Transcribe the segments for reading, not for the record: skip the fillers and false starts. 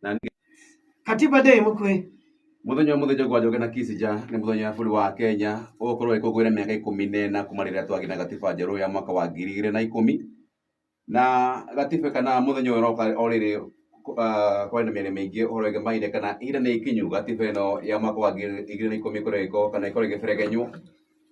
Na Katiba Day mũkuhĩ. Mũthenya ũmũthĩ Njogu wa Njoroge na Kissinger nĩ mũthenya wa bũrũri wa Kenya ũgũkorwo ũgĩkũngũĩra mĩaka 14 kuma rĩrĩa twagĩire na gatiba njerũ ya mwaka wa 2010. Na gatiba kana mũthenya ũyũ ũroka o rĩrĩ kwarĩ na mĩario mĩingĩ ũhoro wĩgemaine kana ihinda nĩ ikinyu gatiba ĩno ya mwaka wa 2010 ĩkorwo ĩgĩkorwo kana ĩkorwo ĩgĩberegenywo.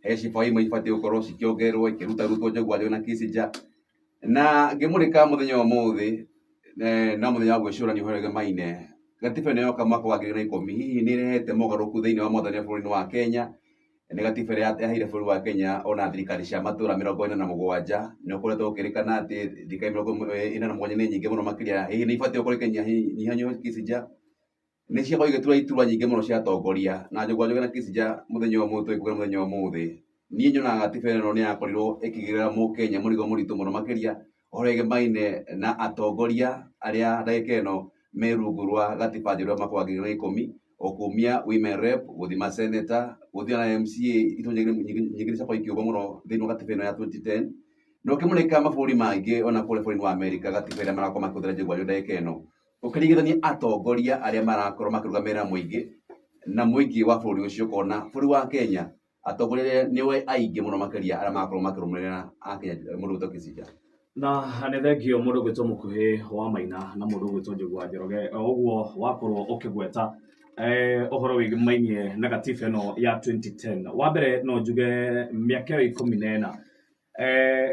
He cibaũ imwe ibatiĩ gũkorwo cikĩongererwo ikĩrutarutwo Njogu wa Njoroge na Kissinger. Na ngĩmũrĩka mũthenya wa ũmũthĩ no mũthenya wa gwĩcũrania ũhoro wĩgemaine gatiba ĩno yoka mwaka wa 2010 hihi nĩ ĩrehete mogarũrũku thĩinĩ wa mwathani wa bũrũri-inĩ wa Kenya? Nĩ gatiba ĩrĩa yaheire bũrũri wa Kenya ona thirikari cia matũra 47. Nĩ ũkoretwo ũkĩrĩkana atĩ thirikari 47 nĩ nyingĩ mũno makĩria, hihi nĩ ibatiĩ gũkorwo ikĩnyihanyihio Kissinger? Nĩ ciakorwo igĩtura iturwa nyingĩ mũno cia atongoria na Njũgũna Njũgĩ na Kissinger mũthenya wa ũmũthĩ tũgĩkũngũĩra mũthenya wa ũmũthĩ. Niĩ nyonaga gatiba ĩno nĩ yakorirwo ĩkĩigĩrĩra mũkenya mũrigo mũritũ mũno makĩria ũhoro wĩgemaine na atongoria arĩa ndagĩka ĩno me rungu rwa gatiba njerũ ya mwaka wa 2010, o kumia women rep gũthiĩ ma senator, gũthiĩ ona MCA iturwa nyingĩ nĩ ciakorwo ikĩũmba mũno thĩinĩ wa gatiba ĩno ya 2010. Na ũkĩmũrĩka mabũrũri mangĩ ona kũrĩa bũrũri-inĩ wa Amerika gatiba ĩrĩa marakorwo makĩhũthĩra Njũgũna Njũgĩ ndagĩka ĩno. Ũkĩringithania atongoria arĩa marakorwo makĩrũgamĩrĩra mũingĩ na mũingĩ wa bũrũri ũcio ũkona bũrũri wa Kenya atongoria arĩa nĩo aingĩ mũno makĩria arĩa marakorwo makĩrũmĩrĩra akenya mũndũ ũgwĩtwo Kissinger. Na nĩ thengio mũndũ ũgwĩtwo Mũkuhĩ wa Maina na mũndũ ũgwĩtwo Njogu wa Njoroge o ũguo wakorwo ũkĩgweta ũhoro wĩgĩmainie na gatiba ĩno ya 2010. Wa mbere no njuge mĩaka ĩyo 14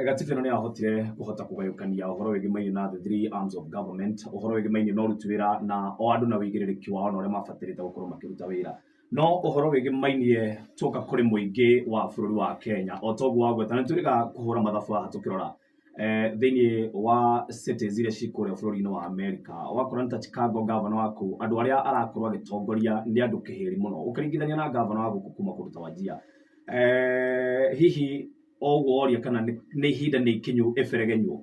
Gatiba ĩno nĩ yahotire kũhota kũgayũkania ũhoro wĩgĩmainie na the three arms of government, ũhoro wĩgĩmainie na ũruti wĩra na o andũ na wĩigĩrĩrĩki wao na ũrĩa mabatĩrĩte gũkorwo makĩruta wĩra. No ũhoro wĩgĩmainie tuoka kũrĩ mũingĩ wa bũrũri wa Kenya, o ta ũguo wagweta, nĩ twĩrĩga kũhũra mathabu haha tũkĩrora thĩinĩ wa cities iria ciĩ kũrĩa bũrũri-inĩ wa America, ũgakora nĩ ta Chicago ngavana wa kũu, andũ arĩa arakorwo agĩtongoria nĩ andũ kĩhĩri mũno, ũkĩringithania na ngavana wa gũkũ kuma kũndũ ta Wajir. Hihi o ũguo woria kana nĩ ihinda nĩ ikinyu ĩberegenywo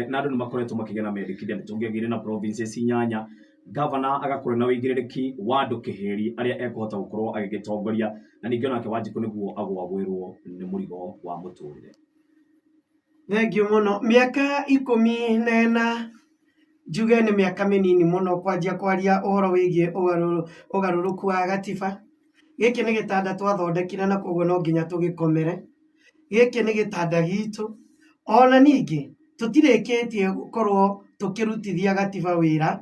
na andũ nĩ makoretwo makĩgĩa na mendekithia nĩ tũngĩagĩire na provinces inyanya, governor agakorwo na ũigĩrĩrĩki wa andũ kĩhĩri arĩa ekũhota gũkorwo agĩgĩtongoria na ningĩ onake Wanjikũ nĩguo agũagwĩrwo nĩ mũrigo wa mũtũrĩre. Thengiũ mũno. Mĩaka 14 njuge nĩ mĩaka mĩnini mũno kwanjia kwaria ũhoro wĩgiĩ ũgarũrũku wa gatiba. Gĩkĩ nĩ gĩtanda twathondekire na koguo no nginya tũgĩkomere. Gĩkĩ nĩ gĩtanda gitũ. Ona ningĩ tũtirĩkĩtie gũkorwo tũkĩrutithia gatiba wĩra.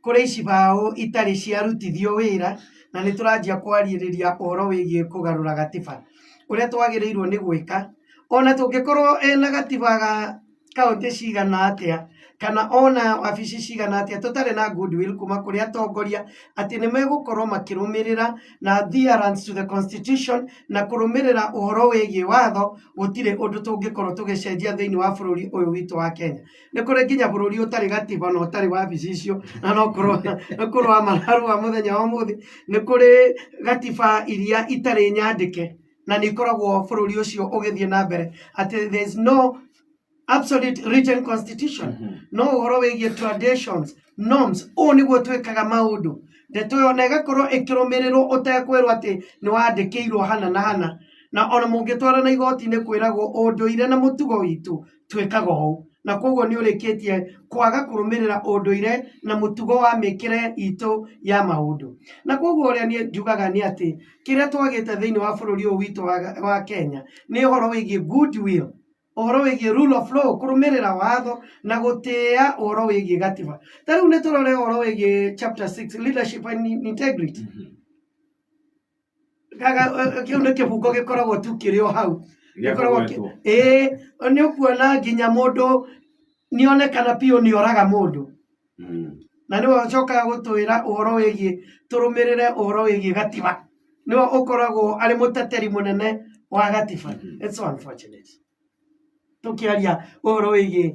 Kũrĩ icibaũ itarĩ ciarutithio wĩra na nĩ tũranjia kwarĩrĩria ũhoro wĩgiĩ kũgarũra gatiba. Ũrĩa twagĩrĩirwo nĩ gwĩka, ona tũngĩkorwo ĩna gatiba ga kaũntĩ cigana atĩa kana ona wabici cigana atĩa tũtarĩ na goodwill kuma kũrĩ atongoria atĩ nĩ megũkorwo makĩrũmĩrĩra na adherence to the constitution na kũrũmĩrĩra ũhoro wĩgiĩ watho, gũtirĩ ũndũ tũngĩkorwo tũgĩcenjia thĩinĩ wa bũrũri ũyũ witũ wa Kenya. Nĩ kũrĩ nginya bũrũri ũtarĩ gatiba na ũtarĩ wabici icio na no kũrũa mararũa mũthenya wa ũmũthĩ. Nĩ kũrĩ gatiba iria itarĩ nyandĩke na nĩ ikoragwo bũrũri ũcio ũgĩthiĩ na mbere atĩ there is no absolute written constitution. No ũhoro wĩgiĩ traditions, norms, ũũ nĩguo twĩkaga maũndũ, ndeto ĩyo na ĩgakorwo ĩkĩrũmĩrĩrwo ũtekwĩrwo atĩ nĩ wandĩkĩirwo hana na hana, na ona mũngĩtwarana igoti-inĩ kwĩragwo ũndũire na mũtugo witũ twĩkaga ũũ, na koguo nĩ ũrĩkĩtie kwaga kũrũmĩrĩra ũndũire na mũtugo wa mĩkĩre itũ ya maũndũ. Na koguo ũrĩa niĩ njugaga nĩ atĩ kĩrĩa twagĩte thĩinĩ wa bũrũri ũyũ witũ wa Kenya nĩ ũhoro wĩgiĩ goodwill, ũhoro wĩgiĩ rule of law, kũrũmĩrĩra watho na gũtĩĩa ũhoro wĩgiĩ gatiba. Ta rĩu nĩ tũrore ũhoro wĩgiĩ chapter 6, leadership and integrity. Kĩu nĩ kĩbungo gĩkoragwo tu kĩrĩ o hau. Gĩkoragwo ĩĩ nĩ ũkuona nginya mũndũ nĩonekana biũ nĩoraga mũndũ. Na nĩwe ũcokaga gũtwĩra ũhoro wĩgiĩ tũrũmĩrĩre ũhoro wĩgiĩ gatiba. Nĩwe ũkoragwo arĩ mũteteri mũnene wa gatiba. It's so unfortunate. Tũkĩaria ũhoro wĩgiĩ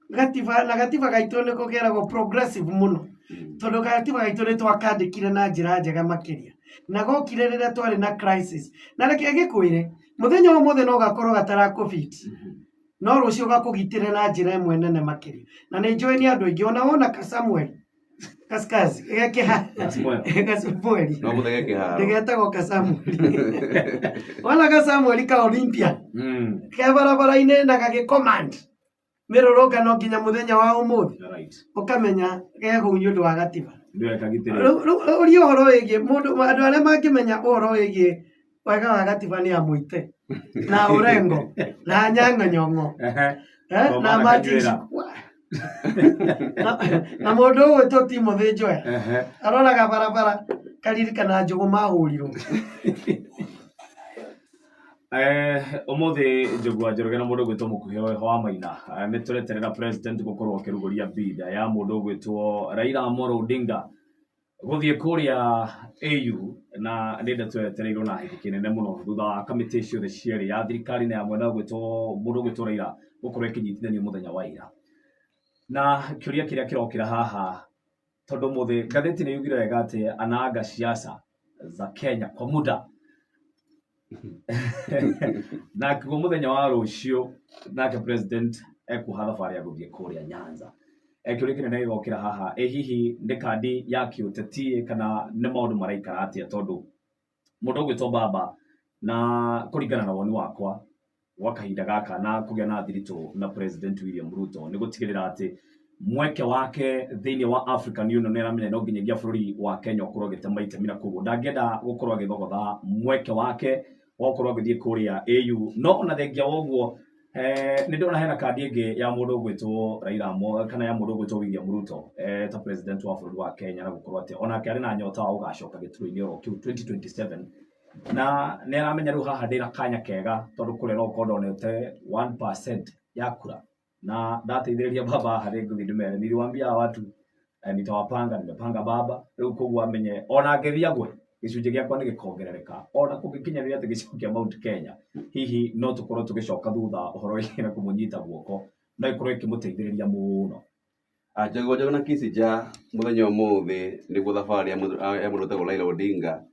gatiba, na gatiba gaitũ nĩko keragwo progressive mũno. Tondũ gatiba gaitũ nĩ twakandĩkire na njĩra njega makĩria. Na gokire rĩrĩa twarĩ na crisis. Na reke ngĩkwĩre, mũthenya wa ũmũthĩ no gakorwo gatarakũ fit. No rũciũ gakũgitĩre na njĩra ĩmwe nene makĩria. Na nĩ njũĩ nĩ andũ aingĩ, ona wona ka Samuel, Kaskazi, Kasamueli. No mũthege kĩharo. Nĩgetagwo Kasamueli. Wona Kasamueli ka Olympia, ke barabara-inĩ na gagĩ command. Mĩrũrũngano nginya mũthenya wa ũmũthĩ. Right. Ũkamenya gekũu nĩ ũndũ wa gatiba. Nĩ kagitĩrĩte. Rĩu ũria ũhoro wĩgiĩ mũndũ, andũ arĩa mangĩmenya ũhoro wĩgiĩ wega wa gatiba nĩ amũite na Orengo na Anyang'a Nyong'o. Ehe. Eh, O na mara Martin Kanywĩra. Na mũndũ ũgwĩtwo Timothy Njoya Ehe. aroraga barabara karirikana njũgũ mahũrirwo. Umuthi Njũgũa Njoroge na mũndũ ũgwĩtwo Mũkuhĩ wa Maina, nĩ tũreterera president gũkorwo akĩrugũria bid ya mũndũ ũgwĩtwo Raila Amolo Odinga gũthiĩ kũrĩa AU, na nĩ ndeto yetereirwo na hĩndĩ kĩnene mũno thutha wa kamĩtĩ ciothe cierĩ, ya thirikari na ya mwena ũgwĩtwo mũndũ ũgwĩtwo Raila, gũkorwo ĩkĩnyitithanio mũthenya wa ira. Na kĩũria kĩrĩa kĩrokĩra haha, tondũ mũthĩ ngathĩti nĩ yugire wega atĩ anaaga siasa za Kenya kwa muda, na kuo mũthenya wa rũciũ nake president ekuoha thabarĩ ya gũthiĩ kũrĩa Nyanza. Kĩũria kĩnene gĩgokĩra haha, ĩ hihi nĩ kandi ya kĩũteti kana nĩ maũndũ maraikara atĩa? Tondũ mũndũ ũgwĩtwo baba, na kũringana na woni wakwa gwa kahinda gaka, na kũgĩa na thiritũ na President William Ruto, nĩ gũtigĩrĩra atĩ mweke wake thĩinĩ wa African Union nĩ aramenya no nginyagia bũrũri wa Kenya ũkorwo ũgĩtema itemi, na koguo ndangĩenda gũkorwo agĩthogotha mweke wake wa gũkorwo agĩthiĩ kũrĩa AU. No ona thengia wa ũguo, nĩ ndona hena kandi ĩngĩ ya mũndũ ũgwĩtwo Raila kana ya mũndũ ũgwĩtwo William Ruto, ta president wa bũrũri wa Kenya, na gũkorwo atĩ onake arĩ na nyota wa gũgacoka gĩturwa-inĩ oro kĩu 2027, na nĩ aramenya rĩu haha ndĩna kanya kega, tondũ kũrĩa no gũkorwo ndonete 1% ya kura na ndateithĩrĩria baba haha rĩ ngũthiĩ ndĩmere niliwaambia hawa watu, nitawapanga, nimepanga baba. Rĩu koguo amenye ona angĩthiĩ agwe, gĩcunjĩ gĩakwa nĩ gĩkongerereka, ona kũngĩkinyanĩria atĩ gĩcigo kĩa Mount Kenya hihi no tũkorwo tũgĩcoka thutha ũhoro wĩgiĩ na kũmũnyita guoko, no ĩkorwo ĩkĩmũteithĩrĩria mũno. Njũgũa Njoroge na Kisija, mũthenya ũmũthĩ nĩguo thabarĩ ya mũndũ wĩtagwo Raila Odinga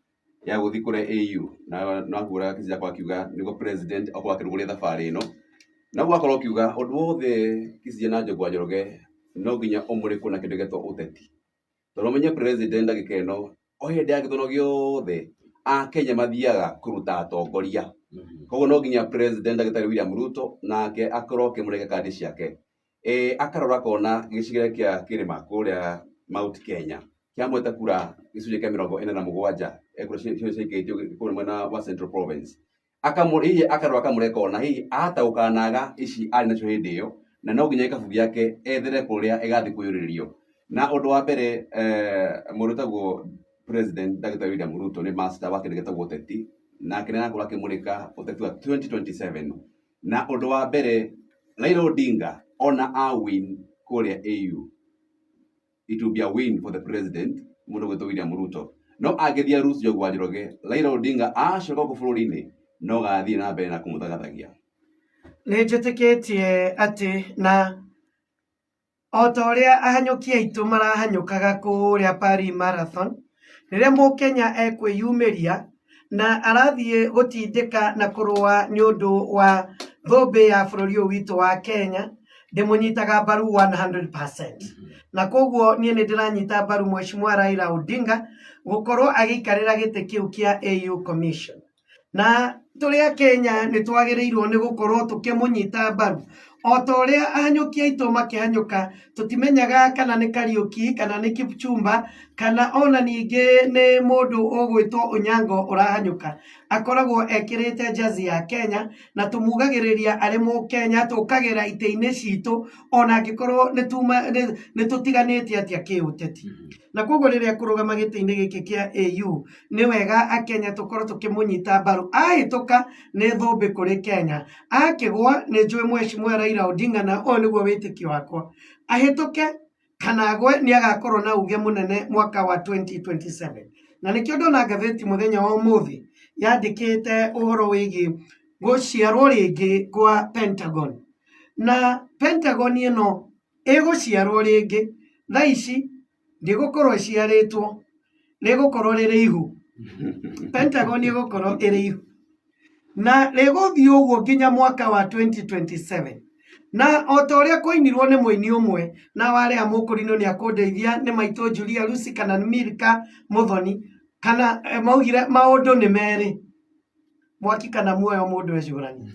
ya gũthiĩ kũrĩa AU, na nakuona Kisija kwa akiuga nĩguo president akorwo akĩrugũria thabarĩ ĩno, na ũguo akorwo akiuga ũndũ wothe Kisija na Njũgũa Njoroge no nginya ũmũrĩkwo na kĩndũ gĩtwo ũteti, tondũ ũmenye president ndagĩka ĩno, o hĩndĩ ya gĩthurano gĩothe Akenya mathiaga kũruta atongoria. Koguo no nginya president ndagĩtarĩ William Ruto nake akorwo akĩmũrega kandi ciake, akarora akona gĩcigĩrĩra kĩa kĩrĩma kũrĩa Mount Kenya kĩamwete kura gĩcunjĩ kĩa 47, kura ciothe ciaikĩtio kũrĩa mwena wa Central Province. Hihi akarora akamũreka ona hihi ataũkanaga ici arĩ nacio hĩndĩ ĩyo, na no nginya gĩkabu gĩake ethere kũrĩa ĩgathiĩ kũiyũrĩrĩrio. Na ũndũ wa mbere, mũndũ ũtagwo president ndagĩtarĩ William Ruto nĩ master wa kĩndũ gĩtagwo ũteti, nake nĩ arakorwo akĩmũrĩka ũteti wa 2027. Na ũndũ wa mbere, Raila Odinga ona a win kũrĩa AU, it will be a win for the president mũndũ gwĩtwo William Ruto. No angĩthiĩ lose, Njũgũa Njoroge, Raila Odinga acoka gũkũ bũrũri-inĩ no gathiĩ na mbere na kũmũthagathagia. Nĩ njĩtĩkĩtie atĩ na o ta ũrĩa ahanyũki aitũ marahanyũkaga kũrĩa Paris Marathon, rĩrĩa mũkenya ekwĩyumĩria na arathiĩ gũtindĩka na kũrũa nĩ ũndũ wa thũmbĩ ya bũrũri ũyũ witũ wa Kenya, ndĩmũnyitaga mbaru 100%. Na koguo niĩ nĩ ndĩranyita mbaru Mheshimiwa Raila Odinga gũkorwo agĩikarĩra gĩtĩ kĩu kĩa AU Commission. Na tũrĩ a Kenya nĩ twagĩrĩirwo nĩ gũkorwo tũkĩmũnyita mbaru o ta ũrĩa ahanyũki aitũ makĩhanyũka. Tũtimenyaga kana nĩ Kariũki kana nĩ Kipchumba kana ona ningĩ nĩ mũndũ ũgwĩtwo Onyango ũrahanyũka, akoragwo ekĩrĩte jazi ya Kenya, na tũmugagĩrĩria arĩ mũkenya, tũkagĩra itĩ-inĩ citũ ona angĩkorwo nĩ tũtiganĩte atĩa kĩũteti. Na koguo rĩrĩa ekũrũgama gĩtĩ-inĩ gĩkĩ kĩa AU, nĩ wega akenya tũkorwo tũkĩmũnyita mbaru. Ahĩtũka nĩ thũmbĩ kũrĩ Kenya, akĩgwa nĩ njũĩ Mheshimiwa Raila Odinga, na ũyũ nĩguo wĩtĩkio wakwa, ahĩtũke kana agwe nĩ agakorwo na uge mũnene mwaka wa 2027. Na nĩkĩo ndona ngathĩti mũthenya wa ũmũthĩ yandĩkĩte ũhoro wĩgiĩ gũciarwo rĩngĩ kwa Pentagon. Na Pentagon ĩno ĩgũciarwo rĩngĩ, thaa ici ndĩgũkorwo ĩciarĩtwo, rĩgũkorwo rĩrĩ ihu. Pentagon ĩgũkorwo ĩrĩ ihu na rĩgũthiĩ ũguo nginya mwaka wa 2027. Na o ta ũrĩa kũinirwo nĩ mũini ũmwe, na warĩa mũkũrinũ nĩ akũndeithia, nĩ maitũ Julia Lucy kana nĩ Milka Mũthoni, kana maugire maũndũ nĩ merĩ. Mwaki kana muoyo mũndũ ecũranie.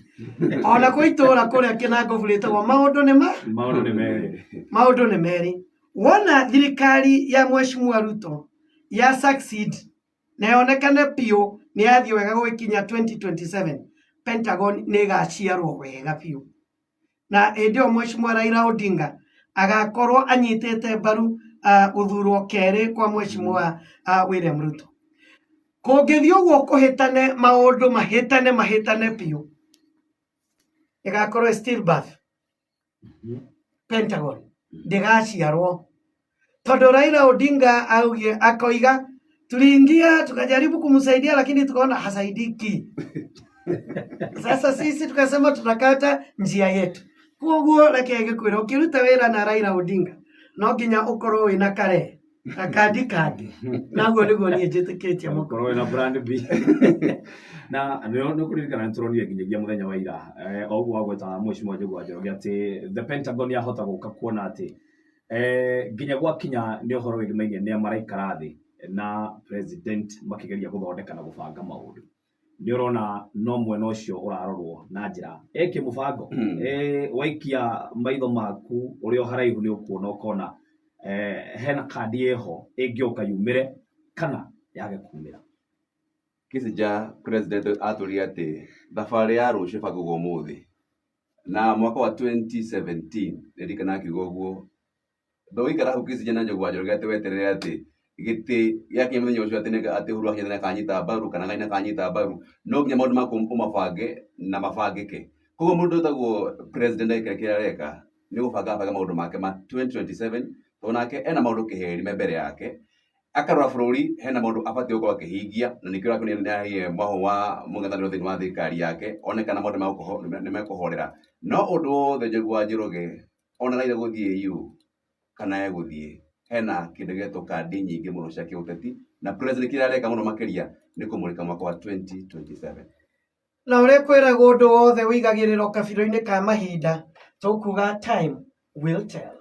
Ona kwĩ itũra kũrĩa kĩnangobu rĩtagwo maũndũ nĩ ma Maũndũ nĩ merĩ. Maũndũ nĩ merĩ. Wona thirikari ya Mheshimiwa Ruto ya succeed na yonekane biũ nĩ yathiĩ wega gũgĩkinya 2027, Pentagon nĩ ĩgaciarwo wega biũ. Na hĩndĩ ĩyo Mheshimiwa Raila Odinga agakorwo anyitĩte mbaru gũthurwo kerĩ kwa Mheshimiwa William Ruto. Kũngĩthiĩ ũguo kũhĩtane maũndũ mahĩtane mahĩtane biũ, ĩgakorwo stillbirth. Pentagon ndĩgaciarwo tondũ Raila Odinga augire akoiga tuliingia tukajaribu kumsaidia lakini tukaona hasaidiki. Sasa sisi tukasema tunakata njia yetu. Koguo reke ngĩkwĩre ũkĩruta wĩra na Raila Odinga no nginya ũkorwo wĩna kare na kandi kangĩ naguo nĩguo niĩ njĩtĩkĩtie mũno. Ũkorwo wĩna brand B. Na nĩ ũkũririkana nĩ tũronire nginyagia mũthenya wa ira o ũguo wagweta Mheshimiwa Njogu wa Njoroge atĩ the Pentagon yahota gũka kuona atĩ nginya gwakinya nĩ ũhoro wĩgĩmainie nĩa maraikara thĩ na president makĩgeria gũthondeka na gũbanga maũndũ. Nĩ ũrona no mwena ũcio ũrarorwo na njĩra ĩkĩ mũbango. Waikia maitho maku ũrĩ o haraihu nĩ ũkuona ũkona hena kandi ĩho ĩngĩũka yumĩre kana yage kumĩra. Kissinger president atwĩrire atĩ thabarĩ ya rũciũ ĩbangagwo ũmũthĩ. Na mwaka wa 2017 nĩndirikana akiuga ũguo ndũgũikara hau Kissinger na Njogu wa Njoroge atĩ weterere atĩ gĩtĩ gĩakinya mũthenya ũcio atĩ atĩ Uhuru wa Kenyatta nĩakanyita mbaru kana Ngai nĩakanyita mbaru, no nginya maũndũ maku ũmabange na mabangĩke. Koguo mũndũ wĩtagwo president agĩka kĩrĩa areka nĩ gũbanga abanga maũndũ make ma 2027 tondũ nake ena maũndũ kĩheri me mbere yake, akarora bũrũri hena maũndũ abatiĩ gũkorwo akĩhingia, na nĩkĩo ũrakĩona nĩaragia mwahũ wa mũng'ethanĩro thĩinĩ wa thirikari yake one kana maũndũ nĩmekũhorera. No ũndũ wothe Njogu wa Njoroge ona Raila gũthiĩ EU kana egũthiĩ, hena kĩndũ gĩetwo kandi nyingĩ mũno cia kĩũteti, na president kĩrĩa areka mũno makĩria nĩ kũmũrĩka mwaka wa 2027. Na ũrĩa kwĩragwo ũndũ wothe wĩigagĩrĩrwo kabirũ-inĩ ka mahinda, tũkuga time will tell.